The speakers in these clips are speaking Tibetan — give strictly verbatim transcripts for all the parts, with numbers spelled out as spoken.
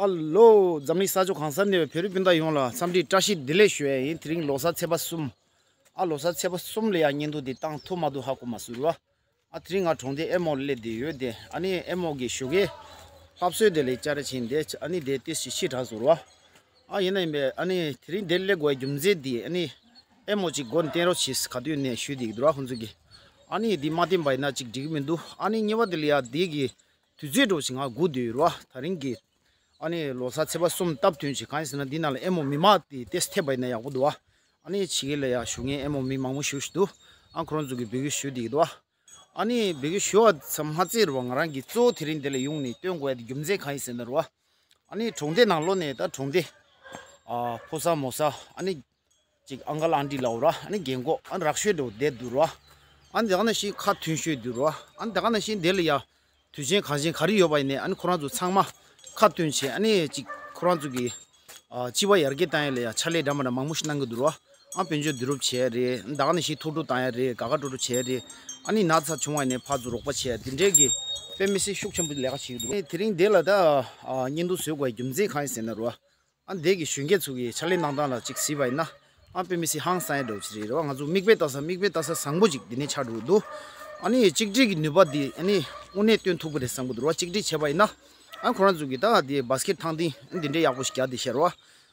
ལོ། འཛམ་གླིང་ས་ཕྱོགས་གང་སར་གནས་པའི་བོད་རིགས་སྤུན་ཟླ་ཡོངས་ལ་འཚམས་འདྲི་བཀྲ་ཤིས་བདེ་ལེགས་ཞུ་ཡ་ཡིན། དེ་རིང་ལོ་གསར་ཚེས་པ་གསུམ། ཨ་ལོ་གསར་ཚེས་པ་གསུམ་ལ་ཡང་བརྙན་ཐུང་འདི་བཏང་ཐུབ་མ་ཐུབ་ཧ་གོ་མ་སོང་ར། ཨ་དེ་རིང་ང་གྲོང་སྡེ་ཨེ་མོ་ལ་སླེབས་བསྡད་ཡོད་དེ། ཨ་ནི་ཨེ་མོ་གི་ཞོགས་ཀའི་ལྷ་གསོལ་དེ་ལ་བཅར་ཕྱིན་དེ། ཨ་ནི་དེ་ཏོག་ཙམ་ཕྱི་དྲགས་སོང་ར། ཨ་ཡིན་ན་ཡིན་པས། ཨ་ནི་དེ་རིང་འདིར་སླེབས་དགོས་པའི་རྒྱུ་མཚན་འདི། ཨ་ནི་ཨེ་མོ་གཅིག་སྒོ་ནས་བསྟན་རོགས་བྱེད་ག་དུས་ནས་ཞུས་བསྡད་ཀྱི་འདུག་ར། ཁོང་ཚོ་གིས། ཨ་ནི་འདི་མ་བསྟན་པ་ཡིན་ན་གཅིག་འགྲིག་གི་མི་འདུག་ཨ་ནི་གཉིས་པ་དེ་ལ་ཡ་འདི་གི་དུས་ཚོད་འདྲ་བོ་ཞིག་ང་སྒུག་བསྡད་ཡོད་ར། དེ་རིང་གི་ཨ་ནི་ལོ་གསར་ཚེས་པ་གསུམ་སྟབས་བསྟུན་བྱས། གང་ཡིན་ཟེར་ན་འདི་ནང་ལ་ཨེ་མོ་མི་མང་དེ་ཏོག་ཙམ་ཐེབས་པ་ཡིན་ན་ཡག་པོ་འདུག་ཨ། ཨ་ནི་ཕྱི་རྒྱལ་ལ་ཡ་བཞུགས་མཁན་ཨེ་མོ་མི་མང་པོ་ཞེ་པོ་ཅིག་འདུག་ཨ་ཁོ་རང་ཚོ་གིས་འབོད་སྐུལ་ཞུས་བསྡད་ཀྱི་འདུག་ཨ། ཨ་ནི་འབོད་སྐུལ་ཞུ་བ་ཙམ་མ་ཚད་རུ་བ། ང་རང་གིས་གཙོ་བོ་དེ་རིང་འདི་ལ་ཡོང་ནས་སྟོན་དགོས་ཡ་དེ་རྒྱུ་མཚན་གང་ཡིན་ཟེར་ན་རུ་བ། ཨ་ནི་གྲོང་སྡེ་ནང་ལོགས་ནས་ད་གྲོང་སྡེ། ཨ་ཕོ་གསར་མོ་གསར། ཨ་ནི་ཅིག་ཨང་ཀལ་ཨན་ཊི་ལབ་ར། ཨ་ནི་རྒན་གོག་ཨ་ནི་རག་ཤོས་འདྲ་བོ་བསྡད་འདུག་ར། ཨ་ནི་ད་ག་ནང་བཞིན་ཁ་མཐུན་ཤོས་འདུག་ར། ཨ་ནི་ད་ག་ནང་བཞིན་དེ་ལ་ཡ་དུས་ཆེན་གང་ཅི་ག་རེ་ཡོད་པ་ཡིན་ནའི། ཨ་ནི་ཁོ་རང་ཚོ་ཚང་མ་ཁ་བསྟུན་བྱས། ཨ་ནི་ཅིག་ཁོ་རང་ཚོ་གི་ཨ་སྤྱི་པ་ཡར་རྒྱས་བཏང་ཡ་ལ་ཡ་ཕྱག་ལས་འདྲ་མི་འདྲ་མང་པོ་ཞིག་གནང་གི་འདུག་ར། ཨ་དཔལ་འབྱོར་བསྡུ་རུབ་བྱས་རེད། ད་ག་ནང་བཞིན་ཐུགས་སྤྲོ་བཏང་ཡ་རེད། དགའ་དགའ་སྤྲོ་སྤྲོ་བྱས་རེད། ཨ་ནི་ན་ཚ་བྱུང་བ་ཡིན་ནའི་ཕར་ཚུར་རོགས་པ་བྱས་ཡ་དེ་འདྲའི་གི་དཔེ་མི་སྲིད་ཤུགས་ཆེན་པོ་ལས་ཀ་བྱེད་ཀྱི་འདུག་ཨ་ནི་དེ་རིང་འདི་ལ་ད་ཨ་བརྙན་ཐུང་བཟོ་དགོས་པའི་རྒྱུ་མཚན་གང་ཡིན་ཟེར་ན་ར། ཨ་འདས་ཀྱི་གཞོན་སྐྱེས་ཚོ་གི་ཕྱག་ལས་གནང་སྟངས་ལ་ཅིག་གཟིགས་པ་ཡིན་ན། ཨ་དཔེ་མི་སྲིད་ཧང་སང་ཡ་འདྲ་བོ་ཅིག་རེད་ར། ང་ཚོ་མིག་དཔེ་ལྟ་ས་མིག་དཔེ་ལྟ་ས་བཟང་པོ་ཅིག་འདི་ནས་ཆགས་འགྲོ་གི་འདུག་ཨ་ནི་གཅིག་སྒྲིལ་གྱི་ནུས་པ་འདི་ཨ་ནི་དངོས་གནས་སྟོན་ཐུབ་ཀྱི་རེད་བསམ་གྱི་འདུག་ར། གཅིག་སྒྲིལ་བྱས་པ་ཡིན་ན། ཨ་ཁོ་རང་ཚོ་གི་ད་འདི་བཱ་སི་ཀེཊ་ཐང་འདི་འདི་འདྲའི་ཡག་པོ་ཞིག་རྒྱག་བསྡད་ཤག་ར།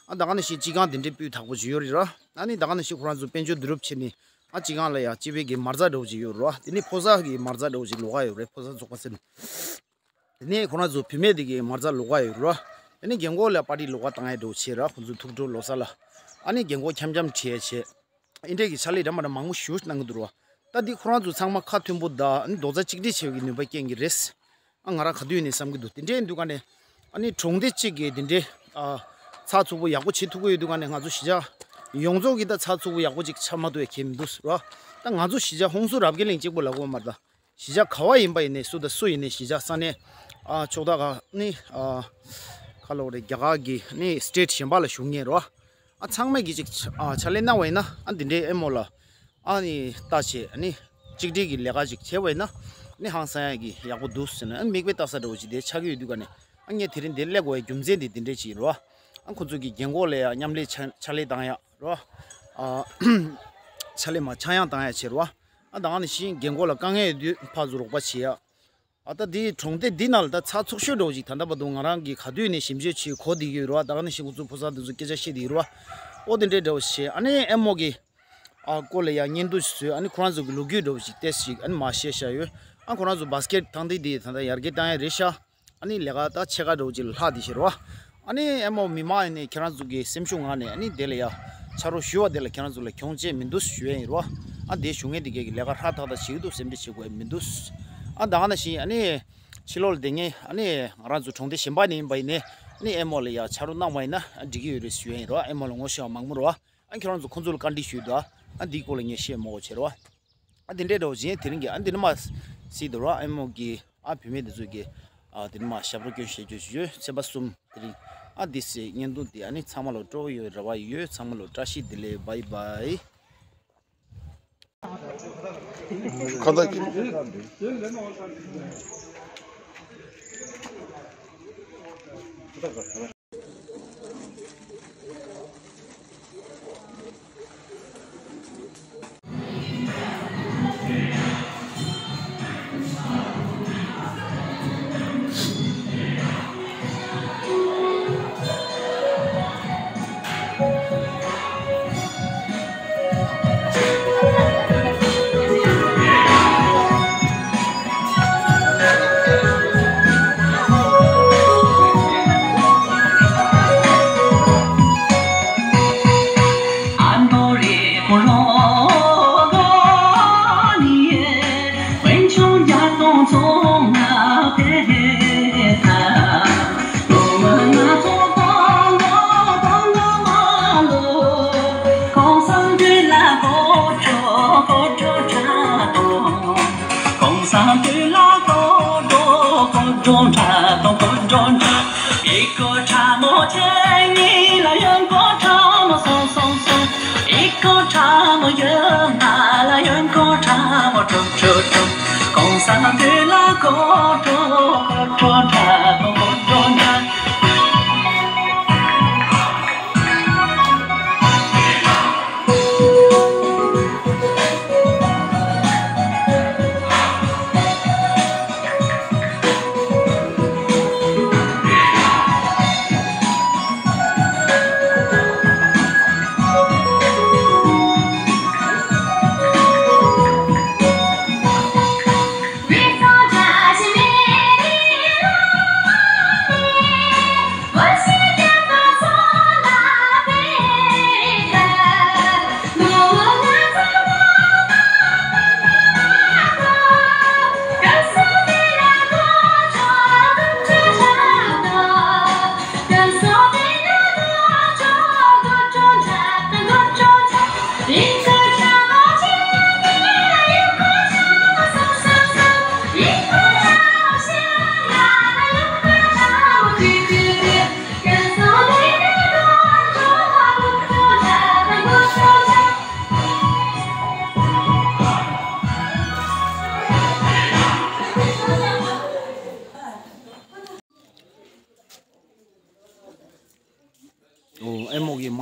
ཨ་ད་ག་ནང་བཞིན་སྤྱི་ཁང་འདི་འདྲའི་སྤུས་དག་པོ་ཅིག་ཡོད་རེད་ར། ཨ་ནི་ད་ག་ནང་བཞིན་ཁོ་རང་ཚོ་དཔལ་འབྱོར་བསྡུ་རུབ་བྱས་ནས། ཨ་སྤྱི་ཁང་ལ་ཡ་སྤྱི་པའི་གི་མ་རྩ་འདྲ་བོ་ཅིག་ཡོད་ར། དེ་ནས་ཕོ་གསར་གི་མ་རྩ་འདྲ་བོ་ཅིག་ལོགས་ཀ་ཡོད་རེད། ཕོ་གསར་ཚོགས་པ་ཟེར་ནས། དེ་ནས་ཁོ་རང་ཚོ་བུད་མེད་དེ་གི་མ་རྩ་ལོགས་ཀ་ཡོད་ར། དེ་ནས་རྒན་གོག་ལ་པར་ཊི་ལོགས་ཀ་བཏང་ཡ་འདྲ་བོ་བྱས་ར། ཁོ་ཚོ་ཐུགས་སྤྲོ་ལོ་གསར་ལ། ཨ་ནི་རྒན་གོག་འཆམ་འཆམ་ཁྲིད་ཡ་བྱས། ཨེ་འདྲས་ཀྱི་ཕྱག་ལས་འདྲ་མ་འདྲ་མང་པོ་ཞེ་པོ་གནང་གི་འདུག་ར། ད་འདི་ཁོ་རང་ཚོ་ཚང་མ་ཁ་མཐུན་པོ་དང་། ཨ་ནི་རྡོག་རྩ་གཅིག་སྒྲིལ་བྱེད་པའི་གི་ནུས་པ་རྐྱེན་གྱིས་རེད། ཨ་ང་རང་ག་དུས་ནས་བསམ་གྱི་འདུག་དེ་འདྲས་འདུག་ག་ནས། ཨ་ནི་གྲོང་སྡེ་གཅིག་གིས་དེ་འདྲས་ཨ་ཚགས་ཚུད་པོ་ཡག་པོ་བྱེད་ཐུབ་ཀྱི་ཡོད་དུས་ག་ནས། ང་ཚོ་གཞིས་ཆགས་ཡོངས་རྫོགས་ཀྱིས་ད་ཚགས་ཚུད་པོ་ཡག་པོ་ཅིག་ཆགས་མ་ཐུབ་ཡ་གང་ཡང་མི་འདུག་ར། ད་ང་ཚོ་གཞིས་ཆགས་ཧོན་སུར་རབ་རྒྱས་གླིང་གཅིག་པོ་ལ་གོ་མ་རེད་ད། གཞིས་ཆགས་ག་བ་ཡིན་པ་ཡིན་ནའི། སུ་དང་སུ་ཡིན་ནའི། གཞིས་ཆགས་ས་གནས་ཨ་ཕྱོགས་མཐའ་ཁག་ནི་ཨ་ག་ལབ་དགོས་རེད། རྒྱ་གར་གྱི་ནི་སི་ཊེཊ་གཞན་པ་ལ་བཞུགས་མཁན་རེད་བ། ཨ་ཚང་མས་ཀྱིས་ཅིག་ཨ་ཕྱག་ལས་གནང་བ་ཡིན་ན། ཨ་འདི་འདྲའི་ཨེ་མོ་ལ་ཨ་ནི་ལྟ་བྱས། ཨ་ནི་གཅིག་སྒྲིལ་གྱི་ལས་ཀ་ཅིག་བྱས་པ་ཡིན་ན། ཨ་ནི་ཧང་སང་ཡ་གི་ཡག་པོ་འདུག་ཟེར་ནས། ཨ་མིག་དཔེ་ལྟ་ས་འདྲ་བོ་ཅིག་དེ་ཆགས་ཀྱི་ཡོད་དུས་ག་ནས། ཨ་ངས་དེ་རིང་འདིར་སླེབས་དགོས་པའི་རྒྱུ་མཚན་དེ་འདི་འདྲས་ཅིག་རེད་བ། ཨ་ཁོ་ཚོ་གི་རྒན་གོག་ལ་ཡ་མཉམ་ལས་ཕྱག་ཕྱག་ལས་བཏང་ཡ་རེད་བ། ཨ་ཕྱག་ལས་མ་ཆག་ཡང་བཏང་ཡ་བྱས་རེད་བ། ཨ་ད་ག་ནང་བཞིན་རྒན་གོག་ལ་དཀའ་ངལ་ཡོད་དུས་ཕར་ཚུར་རོགས་པ་བྱེད་ཡ། ཨ་ད་འདི་གྲོང་སྡེ་འདི་ནང་ལ་ད་ཚགས་ཚུད་ཤོས་འདྲ་བོ་ཞིག་ད་ལྟ་བར་དུ་ང་རང་གིས་ག་དུས་ནས་ཞིབ་འཇུག་བྱས་གོ་བསྡད་ཀྱི་ཡོད་རེད་བ། ད་ག་ནང་བཞིན་ཁོ་ཚོ་ཕོ་གསར་དེ་ཚོ་སྐད་ཆ་བཤད་བསྡད་ཀྱི་ཡོད་རེད་བ། ཨོ་དེ་འདྲའི་འདྲ་བོ་བྱས། ཨ་ནི་ཨེ་མོ་གི་ཨ་སྐོར་ལ་ཡ་བརྙན་ཐུང་ཞིག་བཟོས། ཨ་ནི་ཁོ་རང་ཚོ་གི་ལོ་རྒྱུས་འདྲ་བོ་ཞིག་ཏོག་ཙམ་ཞིག་ཨ་ནི་མར་བཤད་བཞག་ཡོད། ཨ་ཁོ་རང་ཚོ་བཱ་སི་ཀེཊ་ཐང་འདི་འདི་ད་ལྟ་ཡར་རྒྱས་བཏང་ཡ་རེད་ཤག་ཨ་ནི་ལས་ཀ་ད་ཕྱེད་ཀ་འདྲ་བོ་ཅིག་ལྷག་བསྡད་ཤག་རེད་བ། ཨ་ནི་ཨེ་མོ་མི་མང་ཡིན་ནའི་ཁྱེད་རང་ཚོ་གི་སེམས་ཤུགས་ངང་ནས། ཨ་ནི་དེ་ལ་ཡ་ཕྱག་རོགས་ཞུ་བ་དེ་ལ་ཁྱེད་རང་ཚོ་ལ་གྱོང་ཅིག་མི་འདུག་ཞུ་ཡ་ཡིན་རེད་བ། ཨ་དེ་ཞུ་མཁན་དེ་གས་ཀྱིས་ལས་ཀ་ཧྲ་ཐག་ཐག་བྱེད་ཀྱི་འདུག་སེམས་ཁྲལ་བྱེད་དགོས་ཡ་མི་འདུག་ཨ་ད་ག་ནང་བཞིན་ཨ་ནི་ཕྱི་ལོགས་ལ་བསྡད་མཁན། ཨ་ནི་ང་རང་ཚོ་གྲོང་སྡེ་གཞན་པ་ནས་ཡིན་པ་ཡིན་ནའི། ཨ་ནི་ཨེ་མོ་ལ་ཡ་ཕྱག་རོགས་གནང་བ་ཡིན་ན་ཨ་འགྲིག་གི་ཡོད་རེད་ཞུ་ཡ་ཡིན་རེད་བ། ཨེ་མོ་ལ་ངོ་ཤེས་པ་མང་པོ་རེད་བ། ཨ་ཁྱེད་རང་ཚོ་ཁོང་ཚོ་ལ་བཀའ་འདྲི་ཞུས་དང་། ཨ་འདིའི་སྐོར་ལ་ངས་བཤད་མོ་བྱེད་རོགས། ཨ་དེ་འདྲའི་འདྲ་བོ་ཅིག་དེ་རིང་གི། ཨ་འདི་ནས་མར་སྲིད་དོ་རོགས། ཨེ་མོ་གི་ཨ་བུད་མེད་དེ་ཚོ་གི་ཨ་དེ་ནས་མར་ཞབས་བྲོ་སྐྱོན་བཤད་རྒྱུ་ཞུ་རྒྱུ། ཚེས་པ་གསུམ་དེ་རིང་། ཨ་འདི་སེ་བརྙན་ཐུང་འདི་ཨ་ནི་ཚང་མ་ལ་སྤྲོ་པོ་ཡོད་རེ་བ་ཡོད། ཚང་མ་ལ་བཀྲ་ཤིས་བདེ་ལེགས། བྷའི་བྷའི། ཁ་བཏགས་ཀྱི།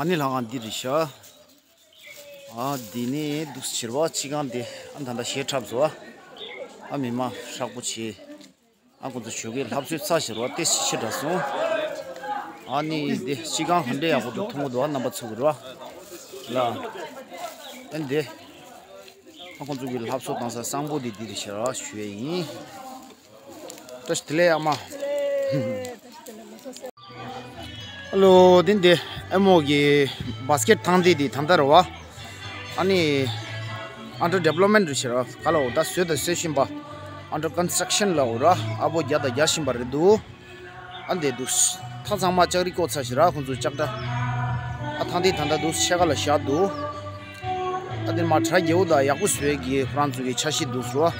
ཨ་ནི་ལྷ་ཁང་འདི་རེད་ཤག་ཨ་འདི་ནི་འདུག་སེ་བྱས་པ་སྤྱི་ཁང་འདི་ཨ་ད་ལྟ་ཞལ་འཁྲབ་སོང་། ཨ་མི་མང་ཧྲག་པོ་བྱས། ཨ་ཁོང་ཚོ་ཞོགས་ཀའི་ལྷ་གསོལ་ཚར་ཤག་རོ། ཏེ་ཞི་ཆི་འདྲ་སོང་། ཨ་ནི་འདི་སྤྱི་ཁང་ག་འདྲ་ཡག་པོ་འདུག་མཐོང་གི་འདུག་ཨ་རྣམ་པ་ཚོ་གི་རོ། ལ། ཨ་འདི། ཨ་ཁོང་ཚོ་གི་ལྷ་གསོལ་བཏང་ས་གཙང་པོ་འདི་འདི་རེད་ཤག་རོ་ཞུ་ཡས་ཡིན། བཀྲ་ཤིས་བདེ་ལེགས་ཨ་མ། ཧ་ལོ། འདི་འདི་ཨེ་མོ་གི་བ་སི་ཀེ་ཊི་ཐང་འདི་འདི་ད་ལྟ་རེད་བ། ཨ་ནི་under development རེད་ཤག་ར། ག་ལ་འོ་ད་བཟོས་དང་བཟོ་བཞིན་པ། under construction ལ་འོ་ར། ཨ་བོ་རྒྱག་དང་རྒྱག་བཞིན་པ་རེད་འདུག་ཨ་འདི་འདུག་ཐང་ཚང་མ་ལྕགས་རི་བཀོག་ཚར་ཤག་ར། ཁོང་ཚོ་ལྕགས་དྲ། ཨ་ཐང་འདི་ད་ལྟ་འདུག་ཕྱེད་ཀ་ལ་བཞག་འདུག་ཨ་འདི་མ་གྲ་རྒྱས་པོ་དང་ཡག་པོ་བཟོས་ཀྱི་ཁོ་རང་ཚོ་གི་འཆར་གཞི་འདུག་ཟེར་བ།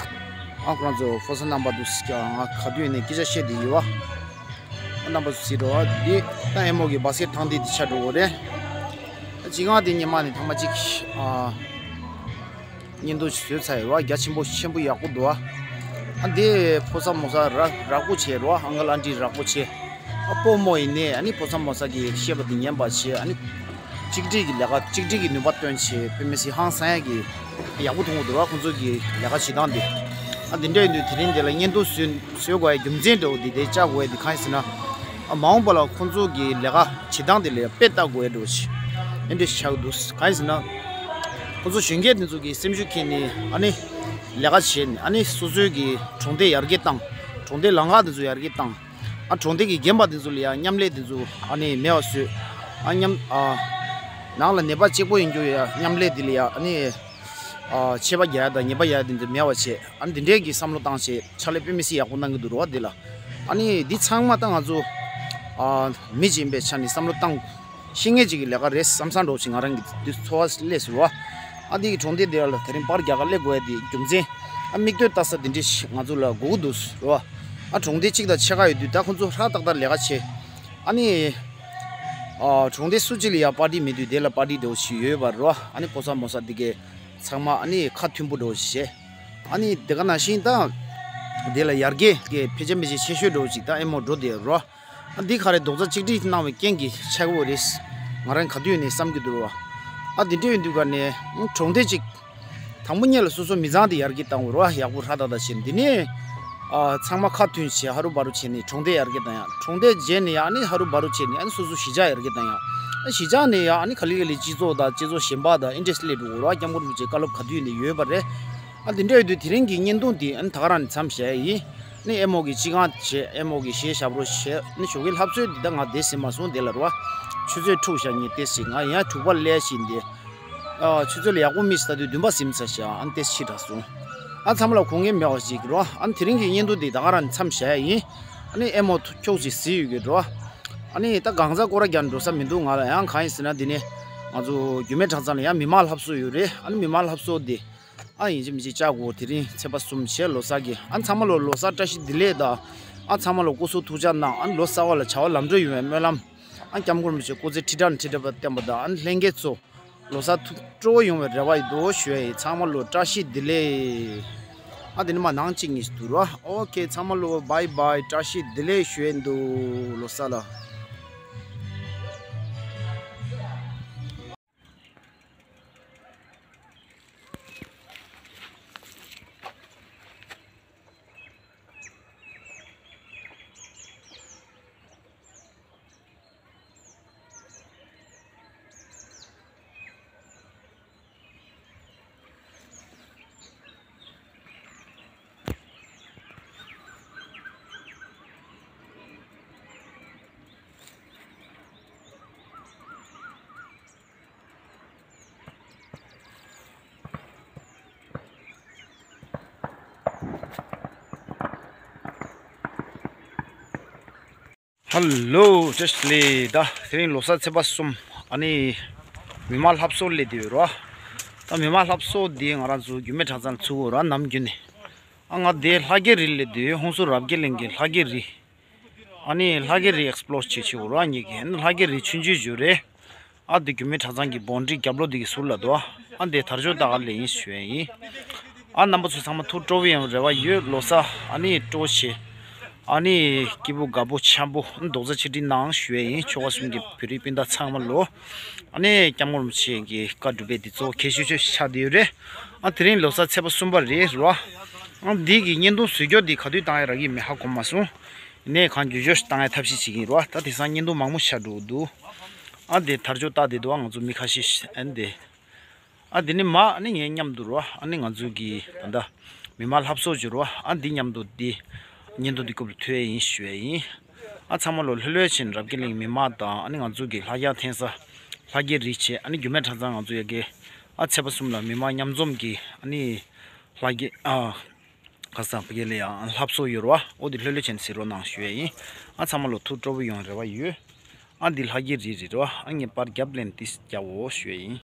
ཨ་ཁོ་རང་ཚོ་ཕོ་གསར་རྣམ་པ་འདུག་ཟེར་ཀྱང་ང་ག་དུས་ནས་སྐད་ཆ་བཤད་བསྡད་ཡོད་བ། ཨ་རྣམ་པ་ཚོ་གཟིགས་རོགས། འདི་ད་ཨེ་མོ་གི་བ་སི་ཀེ་ཊི་ཐང་འདི་འདི་ཆགས་འགྲོ་གི་རེད། ཨ་སྤྱི་ཁང་འདི་སྔོན་མ་ནས་ཐེངས་མ་གཅིག་ཨ། བརྙན་ཐུང་ཞིག་བཟོས་ཚར་ཡོད་ར། རྒྱ་ཆེན་པོ་ཆེན་པོ་ཡག་པོ་འདུག་ཨ་འདི་ཕོ་གསར་མོ་གསར་ར་རག་པོ་བྱས་རོ། ཨང་ཀལ་ཨན་ཊི་རག་པོ་བྱས། ཨ་སྤོ་རྨོ་ཡིན་ནའི་ཨ་ནི་ཕོ་གསར་མོ་གསར་གྱི་བཤད་པ་འདི་ཉན་པ་བྱས། ཨ་ནི་གཅིག་སྒྲིལ་གྱི་ལས་ཀ་གཅིག་སྒྲིལ་གྱི་ནུས་པ་བཏོན་བྱས་དཔེ་མི་སྲིད་ཧང་སང་ཡག་གི་ཡག་པོ་མཐོང་གི་འདུག་ར། ཁོང་ཚོ་གི་ལས་ཀ་བྱེད་སྟངས་འདི། ཨ་འདི་འདྲ་ཡིན་དུས་དེ་རིང་འདི་ལ་བརྙན་ཐུང་བཟོས་བཟོ་དགོས་ཡ་རྒྱུ་མཚན་འདྲ་བོ་འདི་དེ་བཅར་དགོས་ཡ་འདི་གང་ཡིན་ཟེར་ན། ཨ་མ་འོངས་པ་ལ་ཁོང་ཚོ་གི་ལས་ཀ་བྱེད་སྟངས་འདི་ལ་ཡ་དཔེ་ལྟ་དགོས་ཡ་འདྲ་བོ་ཞིག་ཨེ་འདྲ་ཞིག་ཆགས་ཀྱི་འདུག་གང་ཡིན་ཟེར་ན། ཁོང་ཚོ་གཞོན་སྐྱེས་འདི་ཚོ་གི་སེམས་ཤུགས་ཁྱེར་ནས་ཨ་ནི་ལས་ཀ་བྱས་ནས་ཨ་ནི་སོ་སོའི་གི་གྲོང་སྡེ་ཡར་རྒྱས་བཏང་། གྲོང་སྡེ་ལམ་ཁ་འདི་ཚོ་ཡར་རྒྱས་བཏང་། ཨ་གྲོང་སྡེ་གི་རྒན་པ་འདི་ཚོ་ལ་ཡ་མཉམ་ལས་འདི་ཚོ་ཨ་ནི་མེད་པ་བཟོས། ཨ་མཉམ་ཨ་ནང་ལ་ནད་པ་གཅིག་པོ་ཡིན་རྒྱུ་ཡ་མཉམ་ལས་འདི་ལ་ཡ་ཨ་ནི་ཨ་ཆད་པ་རྒྱག་ཡ་དང་ཉེས་པ་རྒྱག་ཡ་འདི་ཚོ་མེད་པ་བྱས། ཨ་ནི་འདི་འདྲའི་གི་བསམ་བློ་བཏང་བྱས་ཕྱག་ལས་དཔེ་མི་སྲིད་ཡག་པོ་གནང་གི་འདུག་རེད་བ། འདི་ལ་ཨ་ནི་འདི་ཚང་མ་ད་ང་ཚོ་ཨ་མི་གཅིག་ཡིན་པའི་ཆ་ནས་བསམ་བློ་བཏང་ཤེས་མཁན་ཅིག་གི་ལས་ཀ་རེད་བསམ་བསམ་འདྲ་བོ་ཞིག་ང་རང་གི་འདི་ཚོར་བ་སླེབས་སོང་བ། ཨ་འདི་གི་གྲོང་སྡེ་འདི་ལ་དེ་རིང་པར་རྒྱག་ག་སླེབས་དགོས་ཡ་འདི་རྒྱུ་མཚན། ཨ་མིག་ལྟོས་ལྟ་ས་འདི་འདྲ་ཞིག་ང་ཚོ་ལ་དགོས་ཀྱི་འདུག་རེད་བ། ཨ་གྲོང་སྡེ་གཅིག་དང་ཕྱེད་ཀ་ཡོད་དུས་ད་ཁོང་ཚོ་ཧྲ་ཏག་ཏག་ལས་ཀ་བྱེད། ཨ་ནི་ཨ་གྲོང་སྡེ་སུ་གཅིག་ལ་ཡ་པར་ཊི་མེད་དུས་དེ་ལ་པར་ཊི་འདྲ་བོ་ཞིག་ཡོད་པ་རེད་བ། ཨ་ནི་ཕོ་གསར་མོ་གསར་འདི་གས་ཚང་མ་ཨ་ནི་ཁ་མཐུན་པོ་འདྲ་བོ་ཞིག་བྱས། ཨ་ནི་དེ་ག་ནང་བཞིན་ད་དེ་ལ་ཡར་རྒྱས་ཀྱི་ཕལ་ཆེར་མི་ཆེ་ཆེ་ཤོས་འདྲ་བོ་ཅིག་ད་ཨེ་མོ་འགྲོ་བསྡད་རོ། ཨ་འདི་ག་རེ་རྡོག་རྩ་གཅིག་སྒྲིལ་གནང་བའི་རྐྱེན་གྱིས་ཆགས་ཡོད་རེད། ང་རང་ག་དུས་ནས་བསམ་གྱི་འདུག་རོ། ཨ་འདི་འདྲ་ཡིན་དུས་ག་ནས་གྲོང་སྡེ་གཅིག་དང་པོ་ཉིད་ལ་སོ་སོ་མི་ཚང་དེ་ཡར་རྒྱས་བཏང་དགོས་རོ། ཡག་པོ་ཧྲ་ཏག་ཏག་བྱས། འདི་ནས་ཨ་ཚང་མ་ཁ་མཐུན་བྱས་ཧ་རུ་བ་རུ་བྱས་ནས་གྲོང་སྡེ་ཡར་རྒྱས་བཏང་ཡ། གྲོང་སྡེ་རྗེས་ནས་ཡ་ཨ་ནི་ཧ་རུ་བ་རུ་བྱས་ནས་ཨ་ནི་སོ་སོ་གཞིས་ཆགས་ཡར་རྒྱས་བཏང་ཡ། ཨ་གཞིས་ཆགས་ནས་ཡ་ཨ་ནི་ག་ལེ་ག་ལེ་སྤྱི་ཚོགས་དང་སྤྱི་ཚོགས་གཞན་པ་དང་ཨེ་འདྲ་སླེབས་འགྲོ་དགོས་རོ། སྐྱབས་མགོན་རིན་པོ་ཆེའི་བཀའ་སློབ་ག་དུས་ནས་ཡོད་པ་རེད། ཨ་འདི་འདྲ་ཡོད་དུས་དེ་རིང་གི་བརྙན་ཐུང་འདི་ཨ་ནི་ད་ག་རང་ནས་མཚམས་བཞག་ཡ་ཡིན། ཨ་ནི་ཨེ་མོ་གི་སྤྱི་ཁང་བྱས། ཨེ་མོ་གི་གཞས་ཞབས་བྲོ་བྱས། ཨ་ནི་ཞོགས་ཀའི་ལྷ་གསོལ་འདི་ད་ང་བསྡད་ཟིན་མ་སོང་། དེ་ལ་རོ། ཆུ་ཚོད་དྲུག་བཞག་ཉིན་ཏེ་སི་ང་ཡང་དྲུག་པ་སླེབས་ཤིང་འདི། ཨ་ཆུ་ཚོད་ལ་ཡག་པོ་མིས་ད་དུས་བདུན་པ་ཟིན་ཚར་ཤག་ཨ་ནི་ཏེ་སི་ཕྱི་དྲགས་སོང་། ཨ་ཚང་མ་ལ་དགོངས་འགལ་མེད་པ་ཞིག་རོ། ཨ་ནི་དེ་རིང་གི་བརྙན་ཐུང་འདི་ད་ག་རང་ནས་མཚམས་བཞག་ཡ་ཡིན། ཨ་ནི་ཨེ་མོ་ཁྱོག་ཅིག་གཟིགས་ཡོད་ཀྱི་རོ། ཨ་ནི་ད་གང་ཟག་སྐོར་ར་རྒྱག་འགྲོ་ས་མི་འདུག་ང་ལ་ཡང་གང་ཡིན་ཟེར་ན་འདི་ནས་ང་ཚོ་རྒྱུད་སྨད་གྲྭ་ཚང་ལ་ཡང་མི་མང་ལྷ་གསོལ་ཡོད་རེད། ཨ་ནི་མི་མང་ལྷ་གསོལ་འདི། ཨ་ཡིན་གཅིག་མིན་གཅིག་བཅར་དགོས། དེ་རིང་ཚེས་པ་གསུམ་བྱས་ལོ་གསར་གྱི། ཨ་ཚང་མ་ལོ་ལོ་གསར་བཀྲ་ཤིས་བདེ་ལེགས་དང་། ཨ་ཚང་མ་ལོ་སྐུ་གཟུགས་ཐུགས་ཅག་གནང་། ཨ་ལོ་གསར་བ་ལ་བྱ་བ་ལམ་འགྲོ་ཡོང་བའི་སྨོན་ལམ། ཨ་སྐྱབས་མགོན་རིན་པོ་ཆེ་སྐུ་ཚེ་ཁྲི་ཕྲག་ནས་ཁྲི་ཕྲག་བརྟན་པ་དང་། ཨ་ལྷན་རྒྱས་ཚོ་ལོ་གསར་ཐུགས་སྤྲོ་བོ་ཡོང་བའི་རེ་བ་ཡོད་དོ་ཞུ་ཡ་ཡིན། ཚང་མ་ལོ་བཀྲ་ཤིས་བདེ་ལེགས། ཨ་དེ་ནས་མ་ནང་གཅིག་གཉིས་སུ་འདུག་རོ། ཨོ་ཁེ། ཚང་མ་ལོ་བྷའི་བྷའི། བཀྲ་ཤིས་བདེ་ལེགས་ཞུ་ཡ་ཡིན་འདུག་ལོ་གསར་ལ། ཧ་ལོ། བཀྲ་ཤིས་བདེ་ལེགས། ད་དེ་རིང་ལོ་གསར་ཚེས་པ་གསུམ། ཨ་ནི་མི་མང་ལྷ་གསོལ་སླེབས་བསྡད་ཡོད་རོ། ད་མི་མང་ལྷ་གསོལ་འདི་ང་རང་ཚོ་རྒྱུད་སྨད་གྲྭ་ཚང་ལ་ཚུགས་ཡོད་རོ། ནམ་རྒྱུན་ནས། ཨ་ང་འདི་ལྷ་རྒྱལ་རི་སླེབས་བསྡད་ཡོད། ཧོན་སུར་རབ་རྒྱས་གླིང་གི་ལྷ་རྒྱལ་རི། ཨ་ནི་ལྷ་རྒྱལ་རི་ཨེགས་པི་ལོར་བྱེད་ཆེད་འོ་ར་ཉིད་ཀྱི། ཨ་ནི་ལྷ་རྒྱལ་རི་ཆུང་ཆུང་ཞིག་རེད། ཨ་འདི་རྒྱུད་སྨད་གྲྭ་ཚང་གི་བོན་ཌི་རྒྱབ་ལོགས་འདི་གི་ཟུར་ལ་འདུག་ཨ་འདི་དར་ལྕོག་ལྟ་ག་སླེབས་ཡིན་ཞུ་ཡ་ཡིན། ཨ་རྣམ་པ་ཚོ་ཚང་མ་ཐུགས་སྤྲོ་བོ་ཡོང་རེ་བ་ཡོད། ལོ་གསར་ཨ་ནི་སྤྲོ་བོ་བྱེད། ཨ་ནི་སྐྱིད་པོ་དགའ་པོ་འཆམ་པོ་རྡོག་རྩ་ཆིག་སྒྲིལ་གནང་ཞུ་ཡས་ཡིན། ཆོལ་ཁ་གསུམ་གྱི་བོད་རིགས་སྤུན་ཟླ་ཚང་མ་ལོ། ཨ་ནི་སྐྱབས་མགོན་རིན་པོ་ཆེ་གི་བཀའ་སྒྲུབ་པའི་འདི་གཙོ་བོ་གལ་ཆེ་ཤོས་ཆགས་བསྡད་ཡོད་རེད། ཨ་དེ་རིང་ལོ་གསར་ཚེས་པ་གསུམ་པ་རེད་རོ། ཨ་འདི་གི་བརྙན་ཐུང་བཟོ་རྒྱུ་འདི་ག་དུས་བཏང་ཡ་རག་གི་མེད་ཧ་གོ་མ་སོང་། ཡིན་ནའི་གང་མགྱོགས་མགྱོགས་ཤིག་བཏང་ཡ་ཐབས་ཤེས་བྱེད་ཀྱི་ཡིན་རོ། ད་དེང་སང་བརྙན་ཐུང་མང་པོ་ཤར་འགྲོ་གི་འདུག་ཨ་འདི་དར་ལྕོག་བཏགས་བསྡད་འདུག་ཨ་ང་ཚོ་མི་ཁ་ཤས་ཤིག་ཨ་འདི། ཨ་འདི་ནི་མ་ཨ་ནི་ངའི་མཉམ་དུ་རོ། ཨ་ནི་ང་ཚོ་གི་ད་ལྟ་མི་མང་ལྷ་བཟོ་བྱོས་རོ། ཨ་འདི་མཉམ་དུ་འདི་བརྙན་ཐུང་འདི་སྐབས་ལ་ཐོས་ཡ་ཡིན་ཞུ་ཡ་ཡིན། ཨ་ཚང་མ་ལོ་ལྷོད་ལྷོད་བྱས་ནས་རབ་རྒྱས་གླིང་མི་མང་དང་ཨ་ནི་ང་ཚོ་གི་ལྷ་རྒྱལ་འཐེན་ས་ལྷ་རྒྱལ་རི་བྱས། ཨ་ནི་རྒྱུད་སྨད་གྲྭ་ཚང་ང་ཚོ་ཡ་གི་ཨ་ཚེས་པ་གསུམ་ལ་མི་མང་མཉམ་འཛོམས་ཀྱི་ཨ་ནི་ལྷ་རྒྱལ་ཨ་ཁ་སང་ཕ་གི་ལ་ཡང་ལྷ་བཟོ་ཡོད་རོ། ཨ་འོ་འདི་ལྷོད་ལྷོད་བྱས་ནས་གཟིགས་རོགས་གནང་ཞུ་ཡ་ཡིན། ཨ་ཚང་མ་ལོ་ཐུགས་སྤྲོ་པོ་ཡོང་རེ་བ་ཡོད། ཨ་འདི་ལྷ་རྒྱལ་རི་རེད་རོ། ཨ་ངས་པར་རྒྱབ་ལེན་ཏིས་རྒྱབ་འོ་ཞུ་ཡ་ཡིན།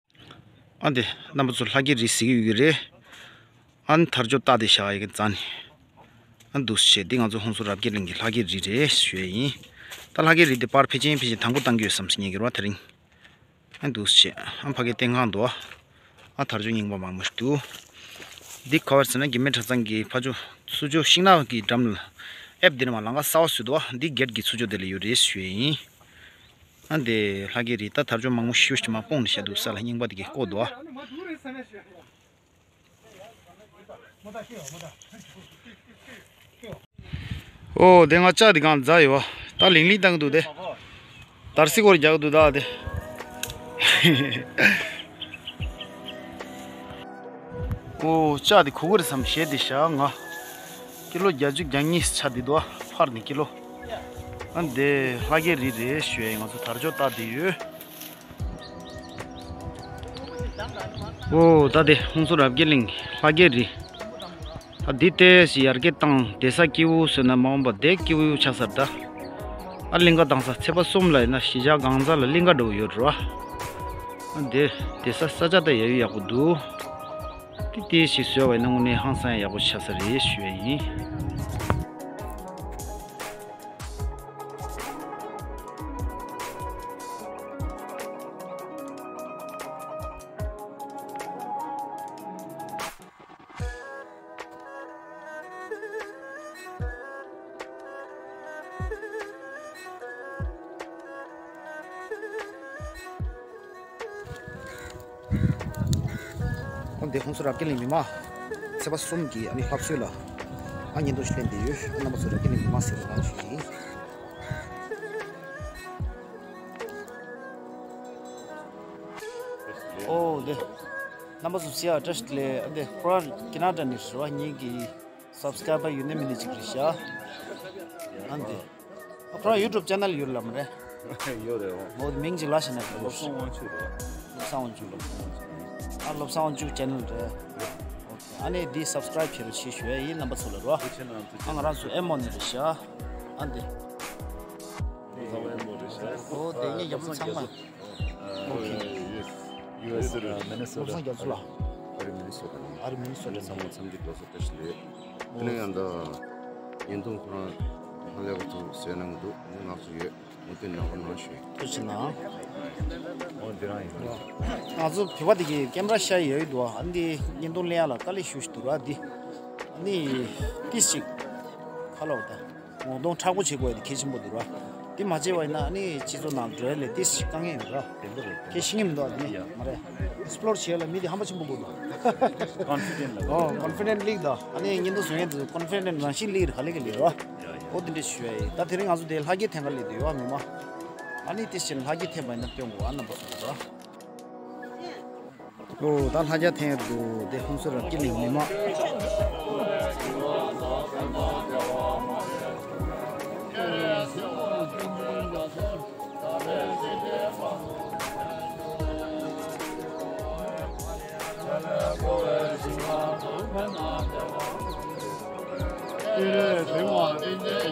ཨ་འདི་རྣམ་པ་ཚོ་ལྷ་རྒྱལ་རི་གཟིགས་ཡོད་ཀྱི་རེད། ཨ་ནི་དར་ལྕོག་བཏགས་ཏེ་བཞག་ཡ་གི་རྩ་ནི། ཨ་འདུག་སེ་བྱས་འདི་ང་ཚོ་ཧོན་སུར་རབ་རྒྱས་གླིང་གི་ལྷ་རྒྱལ་རི་རེད་ཞུ་ཡ་ཡིན། ད་ལྷ་རྒྱལ་རི་འདི་པར་ཕལ་ཆེར་ཕལ་ཆེར་དང་པོ་བཏང་གི་ཡོད་བསམ་སེ་ཉན་གྱི་རོ་དེ་རིང་། ཨ་འདུག་སེ་བྱས་ཨ་ཕ་གི་སྟེང་ཁང་འདུག་ཨ་དར་ལྕོག་རྙིང་པ་མང་པོ་ཞིག་འདུག་འདི་ག་བར་ཟེར་ན་རྒྱུད་སྨད་གྲྭ་ཚང་གི་ཕ་ཇོ་ཚུར་ཕྱོགས་ཤིང་ནགས་ཀྱི་འགྲམ་ལ་ཨེབ་འདི་ནས་མར་ལམ་ཁ་གསར་པ་བཟོས་འདུག་ཨ་འདི་གེད་ཀྱི་ཚུར་ཕྱོགས་དེ་ལ་ཡོད་རེད་ཞུ་ཡ་ཡིན། ཨ་འདི་ལྷ་རྒྱལ་རི་ད་དར་ལྕོག་མང་པོ་ཞེ་པོ་ཞིག་མར་སྤུངས་ནས་བཞག་འདུག་ས་ལ་རྙིང་པ་དེ་གས་བརྐོས་འདུག་ཨ། ཨོ་དེ་ང་ལྕགས་དེ་གང་འཛག་ཡོད་བ། ད་ལིང་ལིང་བཏང་གི་འདུག་དེ། དར་སི་སྐོར་རྒྱག་གི་འདུག་ད་དེ། ཨོ་ལྕགས་དེ་གོ་གི་རེད་བསམ་བྱས་དེ་བཞག་ང་། ཀི་ལོ་བརྒྱད་ཅུ་གྱ་གཉིས་ཆགས་བསྡད་འདུག་ཨ་ཕར་ནས་ཀི་ལོ། ཨ་འདི་ལྷ་རྒྱལ་རི་རེད་ཞུ་ཡ་ཡིན། ང་ཚོ་དར་ལྕོག་བཏགས་བསྡད་ཡོད། ཨོ་ད་དེ་ཧོན་སུར་རབ་རྒྱས་གླིང་ལྷ་རྒྱལ་རི། ད་འདི་ལྟས་ཤིག་ཡར་རྒྱས་བཏང་བསྡད་ས་སྐྱིད་པོ་བཟོས་ན་མ་འོངས་པ་དེ་སྐྱིད་པོ་ཆགས་ས་རེད་ད། ཨ་གླིང་ག་དང་ས་ཚེས་པ་གསུམ་ལ་ཡིན་ན་གཞིས་ཆགས་གང་ཚ་ལ་གླིང་ག་འགྲོ་གི་ཡོད་རེད་བ། ཨ་འདི་བསྡད་ས་ས་ཆ་ད་ཡ་ཡོད་ཡག་པོ་འདུག་ཏི་ཏི་ཞིག་བཟོས་པ་ཡིན་ན་དངོས་གནས་ཧང་སང་ཡག་པོ་ཆགས་ས་རེད་ཞུ་ཡ་ཡིན། ཁོང་དེ་ཁོང་ཚོ་རབ་རྒྱས་གླིང་མི་མང་ཚེས་པ་གསུམ་གྱི་ཨ་ནི་ལྷ་གསོལ་ལ་ཨ་བརྙན་ཐུང་ཞིག་ལེན་བསྡད་ཡོད། རྣམ་པ་ཚོ་རབ་རྒྱས་གླིང་མི་མང་ཟེར་བ་ནང་བཞིན་ཡིན། ཨོ་དེ་རྣམ་པ་ཚོ་སི་ཨ་བཀྲ་ཤིས་བདེ་ལེགས། ཨ་དེ་ཁོ་རང་ཁེ་ན་ཌ་ནས་རེད་བ། ངེད་ཀྱི་སབ་སི་ཀ་རའི་བར་ཡོད་ནི་མི་ནི་ཅིག་རེད་ཤག་ཨ་འདི། ཨ་ཁོ་རང་ཡུ་ཊུབ་ཅེ་ནལ་ཡོད་ལབ་མ་རེད། ཡོད་རེད་འོ། འོ་མིང་ཅིག་ལབ་ཤེས་ན་རེད། བློ་བཟང་དབང་ཕྱུག་རེད། བློ་བཟང་དབང་ཕྱུག་ལབ། ཨ་བློ་བཟང་དབང་ཕྱུག་ཅེ་ནལ་རེད། ཨོ་ཁེ། ཨ་ནི་འདི་སབ་སི་ཀ་རའི་བར་བྱེད་རོགས་བྱེད་ཞུ་ཡ་ཡིན་རྣམ་པ་ཚོ་ལ་རོ། ཨ་ང་རང་ཚོ་ཨེ་མོ་ནི་རེད་ཤག་ཨ་འདི། བློ་བཟང་དབང་ཕྱུག་རེད་ཤག་ཨོ་དེ་ངས་རྒྱབ་ལོགས་ཚང་མ། ཨོ་ཁེ། ཡུ་ཨེས་རེད། མི་ནི་སོ་ཊ། བློ་བཟང་རྒྱ་མཚོ་ལགས། ཨ་རི་མི་ནི་སོ་ཊ་ནས། ཨ་རི་མི་ནི་སོ་ཊ་ནས། ཚང་མ་འཚམས་འདྲི་དགོས་སོ་བཀྲ་ཤིས་བདེ་ལེགས། དེ་ནས་ཡང་ད་བརྙན་ཐུང་ཁོ་རང་ཧ་ལས་པ་ཚོ་བཟོས་གནང་གི་འདུག་ཨ་ནི་ང་ཚོ་ཡོད། མུ་མཐུད་ནང་པར་ནང་ཞུ་ཡིན། ཐུགས་རྗེ་གནང་། ཨོ་འདི་རང་ཡིན། ང་ཚོ་བོད་པ་དེ་གི་ཀེམ་ར་ཤ་ཡི་ཡོད་འདུག་ཨ་འདི་བརྙན་ཐུང་ལེན་ཡ་ལ་དཀའ་ལས་ཞེ་པོ་ཞིག་འདུག་ར། འདི་ཨ་ནི་ཏིས་ཅིག་ཁ་ལོ་ད། ངོ་གདོང་མཁྲེགས་པོ་བྱེད་དགོས་ཡ་དེ་གལ་ཆེན་པོ་འདུག་ར། དེ་མ་བྱས་པ་ཡིན་ན་ཨ་ནི་སྤྱི་ཚོགས་ནང་འགྲོ་ཡ་ལས་ཏིས་ཞིག་དཀའ་ངལ་ཡོད་ར། དེ་འདྲ་རེད། ཁྱེད་ཤེས་ཀྱི་མི་འདུག་ཨ་ནི་ཡ། མ་རེད། ཨེག་སི་པི་ལོར་བྱེད་ཡ་ལ་མི་དེ་ཧམ་པ་ཆེན་པོ་དགོས་འདུག་ཀོན་ཕི་ཌེན་ཊི་ལ། ཨོ་ཀོན་ཕི་ཌེན་ཊི་ལེགས་འདུག་ཨ་ནི་བརྙན་ཐུང་བཟོ་མཁན་དེ་ཚོ་ཀོན་ཕི་ཌེན་ཊི་རང་བཞིན་ལེགས་རེད། ག་ལེ་ག་ལེ་རེད་བ། ཨོ་དེ་འདྲ་ཞུ་ཡ་ཡིན། ད་དེ་རིང་ང་ཚོ་དེ་ལྷ་རྒྱལ་འཐེན་ག་སླེབས་བསྡད་ཡོད་ཨ་མི་མ། ཨ་ནི་ཏིས་ཞིག་ལྷ་རྒྱལ་འཐེན་པ་ཡིན་ན་སྟོན་དགོས་ཨ་རྣམ་པ་ཚོ་ལ་ར། ཨོ་ད་ལྷ་རྒྱལ་འཐེན་ཡོད་འདུག་དེ་ཧོན་སུར་རབ་རྒྱས་གླིང་མི་མང་།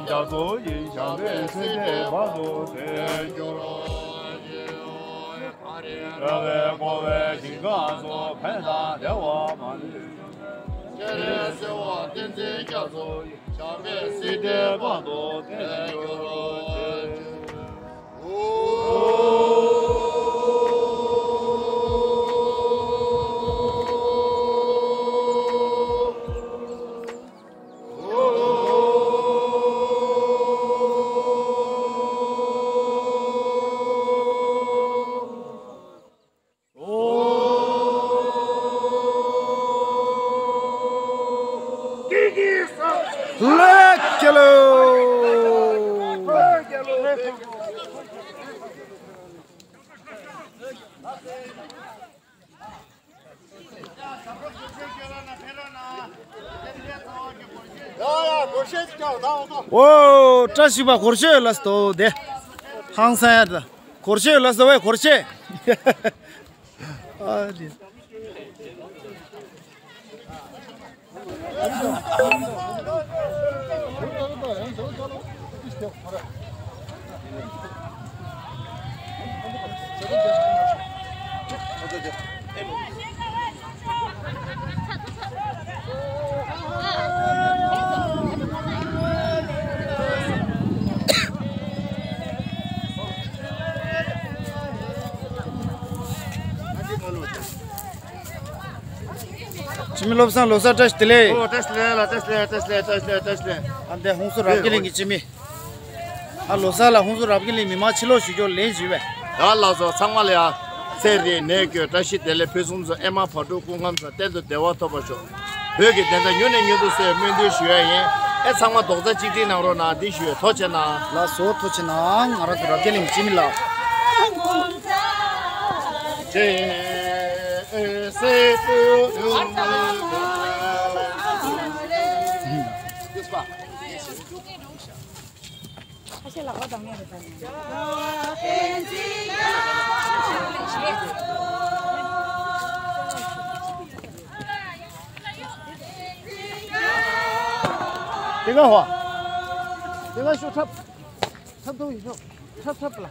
རྒྱ་མཚོ་ཡི་ཞིང་པའི་སྲིད་པའི་བར་དུ་དེར་གྱུར། རྒྱལ་བའི་དགོངས་པའི་ཞིང་ཁམས་སུ་ཕན་དང་བདེ་བ་མ་ལུས། སྤྱན་རས་གཟིགས་དབང་བསྟན་འཛིན་རྒྱ་མཚོ་ཡི། ཞིང་པའི་སྲིད་པའི་བར་དུ་དེར་གྱུར་ཅིག་ཨོ། བཀྲ་ཤིས་པ་སྒོར་གཞས་ལ་སྟོ་དེ། ཧང་སང་ཡ་ད། སྒོར་གཞས་ལ་སྟོ་བས་སྒོར་གཞས། ཨ་དེ། འཆི་མེད་བློ་བཟང་ལོ་གསར་བཀྲ་ཤིས་བདེ་ལེགས། ཨོ་བཀྲ་ཤིས་བདེ་ལེགས་ལ། བཀྲ་ཤིས་བདེ་ལེགས། བཀྲ་ཤིས་བདེ་ལེགས། བཀྲ་ཤིས་བདེ་ལེགས། ཨ་འདི་ཧུང་སུ་རབ་རྒྱས་གླིང་གི་འཆི་མེད། ཨ་ལོ་གསར་ལ་ཧུང་སུ་རབ་རྒྱས་གླིང་མི་མང་ཕྱི་ལོགས་ཞུ་སྐྱོར་ལན་ཞུས་པས། ཡ་ལགས་སོ། ཚང་མ་ལ་ཡ་ཚེ་རིང་ནད་སྐྱོན་བཀྲ་ཤིས་བདེ་ལེགས་ཕུན་སུམ་ཚོགས། ཨེ་མ་བར་དུ་སྐུ་ཁམས་བཟང་། གཏན་དུ་བདེ་བ་ཐོབ་པར་ཤོག། བོད་ཀྱི་བདེན་མཐའ་མྱུར་ནས་མྱུར་དུ་གསལ་བའི་སྨོན་འདུན་ཞུ་ཡ་ཡིན། ཨེ་ཚང་མ་རྡོག་རྩ་གཅིག་སྒྲིལ་གནང་རོགས་གནང་། འདི་ཞུ་ཡ། ཐུགས་རྗེ་གནང་། ལགས་སོ། ཐུགས་རྗེ་གནང་། ང་རང་ཚོ་རབ་རྒྱས་གླིང་འཆི་མེད་ལགས། དེ་ག་ཧོ། དེ་ག་ཤོ་ཁྲབ། ཁྲབ་ཐོ་ཡིན་ཤོ། ཁྲབ་ཁྲབ་ལ།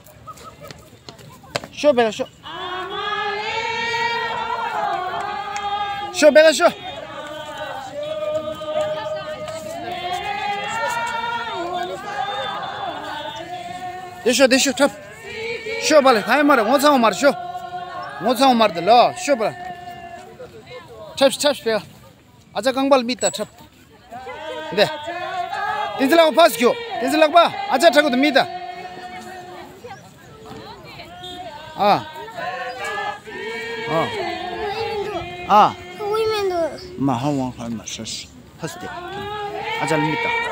ཤོ་བེ་ལ་ཤོ། ཤོ་བེ་ལ་ཤོ། དེ་ཤོ་དེ་ཤོ་ཁྲབ། ཤོ་བ་ལ་ཧའི་མ་རེད། ངོ་ཚ་བ་མ་རེད་ཤོ། ངོ་ཚ་བ་མ་རེད་ལ་ཤོ་བ་ལ། ཁྲབ་ཁྲབ་བེ། ཨ་ཅག་རྐང་པ་ལ་མིད་ད་ཁྲབ། འདི། བསྟན་འཛིན་ལགས་པ་ཕ་སི་ཁྱོ། བསྟན་འཛིན་ལགས་པ། ཨ་ཅག་ཁྲག་གོ་དུ་མིད་ད། ཨ། ཨ། ཨ། ཧུའི་མེན་དུ། མ་ཧ་ཝང་ཧ་མ་ཧྲ་ཧྲ། ཕ་སི་ཏེ། ཨ་ཅག་ལ་མིད་ད།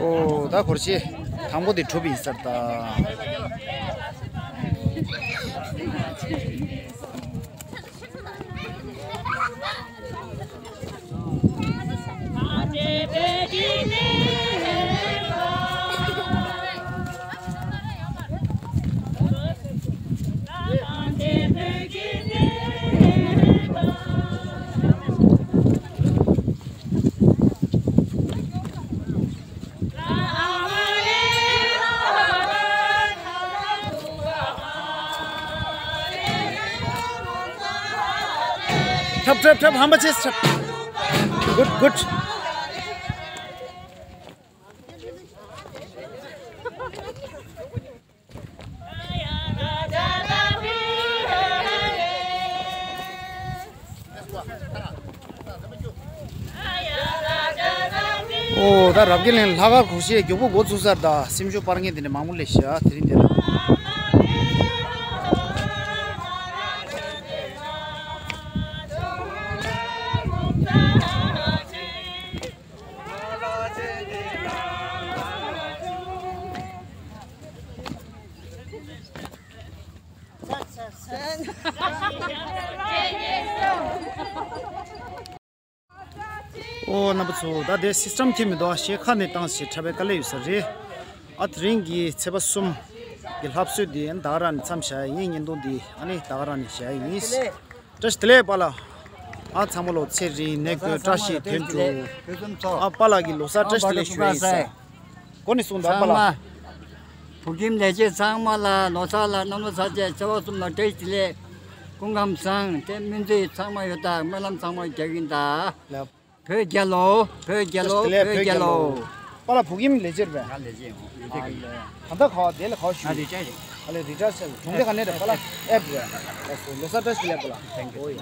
ཨོ་ད་སྒོར་གཞས་དང་པོ་དེ་གྲུབ་ཡིན་ས་རེད་ད། འཁྲབ་འཁྲབ་འཁྲབ། ཧམ་པ་ཆེ་འཁྲབ། གུཌ་གུཌ། ཨོ་ད་རབ་རྒྱས་གླིང་ལྷག་དཀར་སྒོར་གཞས་མགྱོགས་པོ་འགོ་ཚུགས་ས་རེད་ད། སེམས་ཤུགས་སྤར་མཁན་དེ་འདྲ་མང་པོ་སླེབས་ཤག་དེ་རིང་འདིར། ཨོ་རྣམ་པ་ཚོ། ད་དེ་སིས་ཊམ་ཁྱེར་མི་འདུག་ཞེས་ཁ་ནས་བཏང་ཞེས་འཁྲབ་པའི་དཀའ་ལས་ཡོད་ས་རེད། ཨ་དེ་རིང་གི་ཚེས་པ་གསུམ་གྱི་ལྷ་གསོལ་འདི་ད་ག་རང་ནས་མཚམས་བཞག་ཡིན། བརྙན་ཐུང་འདི་ཨ་ནི་ད་ག་རང་ནས་བཞག་ཡིན། བཀྲ་ཤིས་བདེ་ལེགས་པཱ་ལགས། ཨ་ཚང་མ་ལོ་ཚེ་རིང་ནད་དགོས་བཀྲ་ཤིས་དོན་གྲུབ། ཨ་པཱ་ལགས་ཀྱི་ལོ་གསར་བཀྲ་ཤིས་བདེ་ལེགས་ཞུ་ཡ་ཡིན་ས། གོ་ནས་གསུངས་དང་པཱ་ལགས། བོད་ཁྱིམ་ལས་བྱེད་ཚང་མ་ལ་ལོ་གསར་ལ་གནམ་ལོ་གསར་བྱེད་ཚེས་པ་གསུམ་ལ་བཀྲ་ཤིས་བདེ་ལེགས། སྐུ་ཁམས་བཟང་། དེ་སྨོན་ཚིག་ཚང་མ་ཡོད་ད་སྨོན་ལམ་ཚང་མ་རྒྱག་གིན་ད། ལགས། བོད་རྒྱལ་ལོ། བོད་རྒྱལ་ལོ། བོད་རྒྱལ་ལོ། པཱ་ལགས་བོད་ཁྱིམ་ལས་བྱེད་རེད་པས། ང་ལས་བྱེད་ཡིན། ཡོད་དེ་གི། ད་ལྟ་ག་བ་དེ་ལ་ག་བ་ཞུ། ང་རི་ཊ་ཡར་རེད། ཨ་ལས་རི་ཊ་ཡར་ཟེར་གྲོང་སྡེ་ག་ནས་རེད་པཱ་ལགས། ཨེབ་རེད། ལགས་སོ་ལོ་གསར་བཀྲ་ཤིས་བདེ་ལེགས་པཱ་ལགས། Thank you. ཨོ་ཡ།